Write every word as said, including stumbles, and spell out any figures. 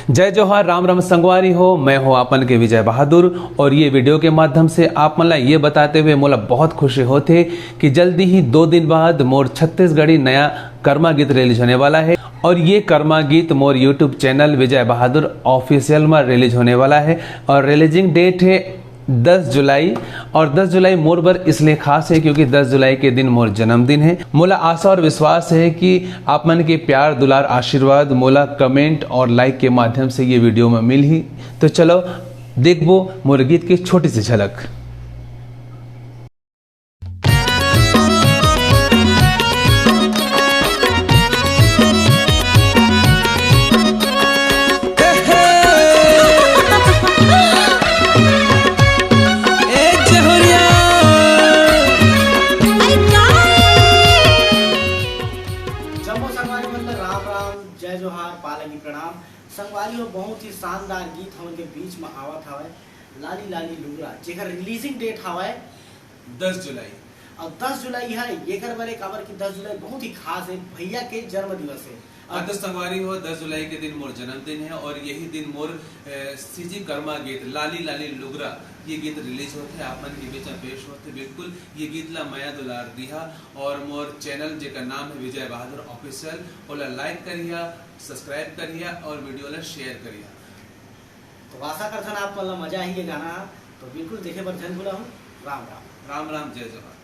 जय जोहार, राम राम संगवारी हो, मैं हूं आपन के विजय बहादुर और ये वीडियो के माध्यम से आप मन ला ये बताते हुए मोला बहुत खुशी होथे कि जल्दी ही दो दिन बाद मोर छत्तीसगढ़ी नया कर्मा गीत रिलीज होने वाला है। और ये कर्मा गीत मोर YouTube channel Vijay Bahadur official में रिलीज होने वाला है और रिलीजिंग डेट है दस जुलाई। और दस जुलाई मोर बर इसलिए खास है क्योंकि दस जुलाई के दिन मोर जन्मदिन है। मोला आशा और विश्वास है कि आप मन के प्यार, दुलार, आशीर्वाद मोला कमेंट और लाइक के माध्यम से ये वीडियो में मिलही। तो चलो देखबो मोर गीत की छोटी सी झलक। ए जहुरिया। जम्मो संगवारी मन ल राम राम, जय जोहार, पालगी प्रणाम। संगवारी हो, बहुत ही शानदार गीत हमन के बीच में आवत हवय, लाली लाली लुगरा, जेकर रिलीजिंग डेट हवय दस जुलाई। और दस जुलाई है, येकर बरे काबर कि दस जुलाई बहुत ही खास है, भैया के जन्म दिवस है। और और तो संगवारी हो, दस जुलाई के दिन मोर जन्मदिन है और यही दिन मोर सीजी कर्मा गीत लाली लाली लुगरा ये गीत रिलीज होथे, आप मन के बीच में पेश होथे। बिल्कुल ये गीत ला मया दुलार दिहा और मोर चैनल जेकर नाम है विजय बहादुर ऑफिशियल, ओला लाइक करिहा, सब्सक्राइब करिहा और वीडियो ला शेयर करिहा। तो आशा करथन आप मन ला मजा आही ये गाना ह। तो बिल्कुल देखे बर झन भूला हूँ। राम राम। राम राम, जय जोहार।